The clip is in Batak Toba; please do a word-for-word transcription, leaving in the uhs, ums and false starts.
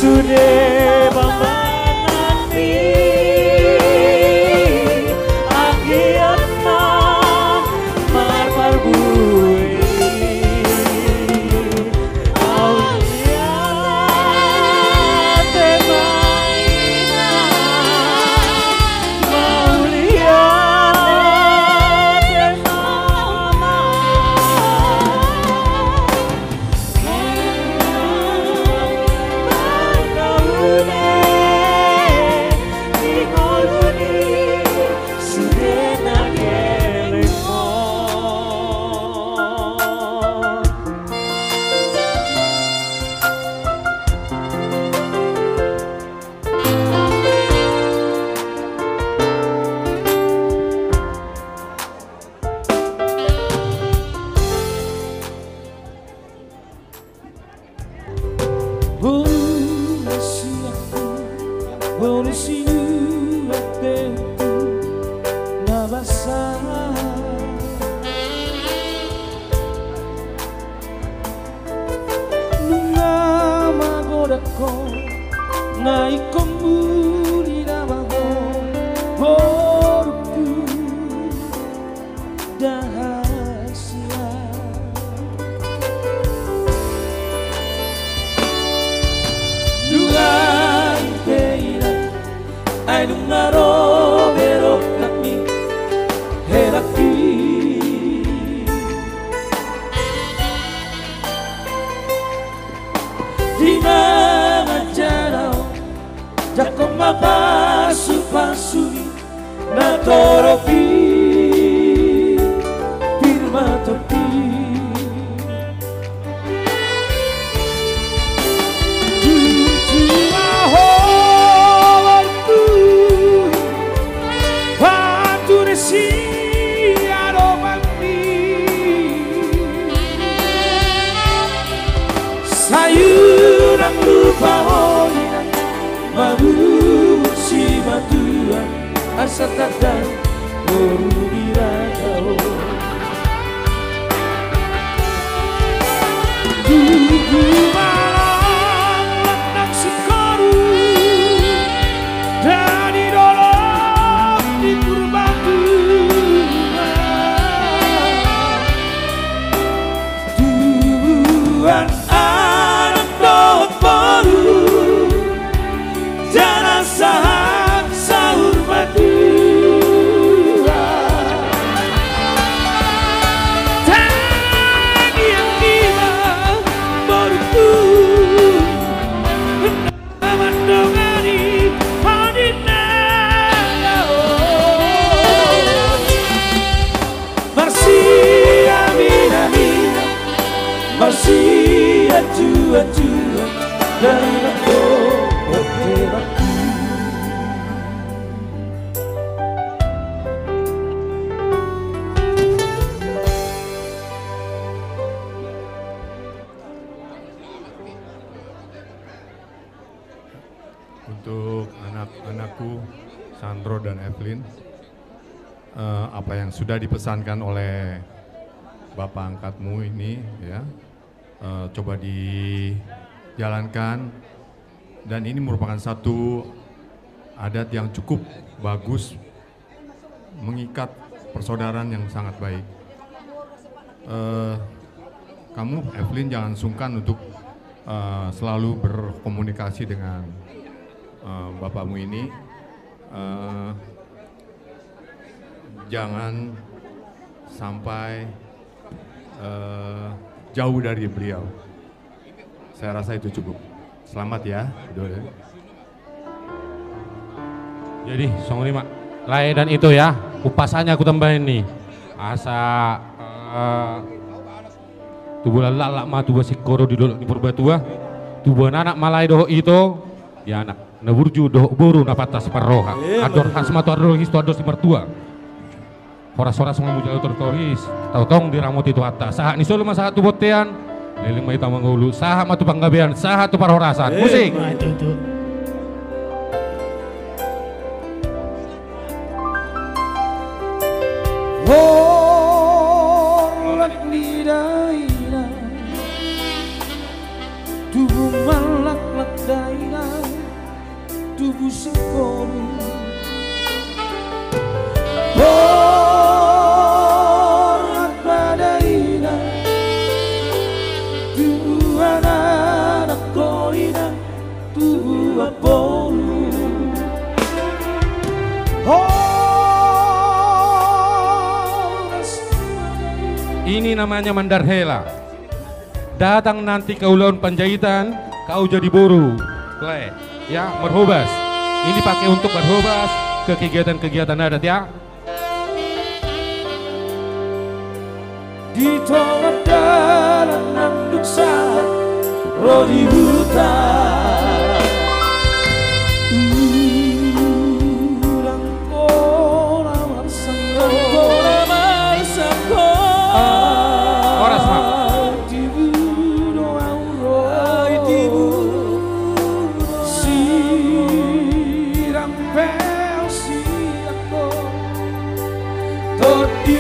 Sude pambahenan ni anggiat na marparbue. Mauliate ma inang, mauliate ma amang. Boru siakku, boru sinuan tehuku na basa. Nunga magodang ho, na ingkon muli na baho, borungku. Dahasian. Nunga ite inang, ai nunga ro be rongkap ni helangki. Di mangan jala on, jangkon ma pasupasu ni na torop i, pir ma torop i. Jujur ma ho, borungku, pature siadopanmi. Sai unang lupa ho inang, mabusi ma Tuhan, asa tanda boru ni raja on. Tubu ma laklak nang singkoru, da di dolok ni Purbatua. Tubuan anak dohot boru, jala sahat saur matua. Tangiang i ma borungku, na mandongani ho di na laho. Marsiaminaminan, marsianjuanjuan, dainang dohot helangki. Untuk anak-anakku, Sandro dan Evelyn, eh, apa yang sudah dipesankan oleh bapak angkatmu ini, ya, eh, coba dijalankan. Dan ini merupakan satu adat yang cukup bagus, mengikat persaudaraan yang sangat baik. Eh, kamu, Evelyn, jangan sungkan untuk, eh, selalu berkomunikasi dengan, eh, bapakmu ini. Eh, jangan sampai, eh, jauh dari beliau. Saya rasa itu cukup. Selamat ya. Jadi, songon i ma. Lae dan ito ya. Umpasanya aku tambahin nih. Asa, eh, tubuan laklak ma tubuan singkoru di dolok ni Purbatua. Tubuan anak ma lae dohot ito. Di anak na burju dohot boru na pantas parroha. Andor has ma tu andor his, tu andor simartua. Horas-horas ma mujalo, toris-toris, tongtong diramoti Tuhanta. Sahat ni solu ma sahat tu bontean, leleng ma hita mangolu, sahat ma tu panggabean, sahat tu parhorasan. Musik. Horlak ni dainang, tubu ma laklak dainang. Tubuan boru. Horas. Ini namanya mandar hela. Datang nanti ke ulaon Panjaitan, kau jadi boru. Kle, ya, marhobas. Ini pakai untuk marhobas ke kegiatan-kegiatan adat, ya. Di tonga dalan nandung sahat ro di huta. Urang pola marsangko. Urang pola marsangko. Horas, Mak. Ai tibu do au ro. Ai tibu do. Sirang pe sirang do. Tondi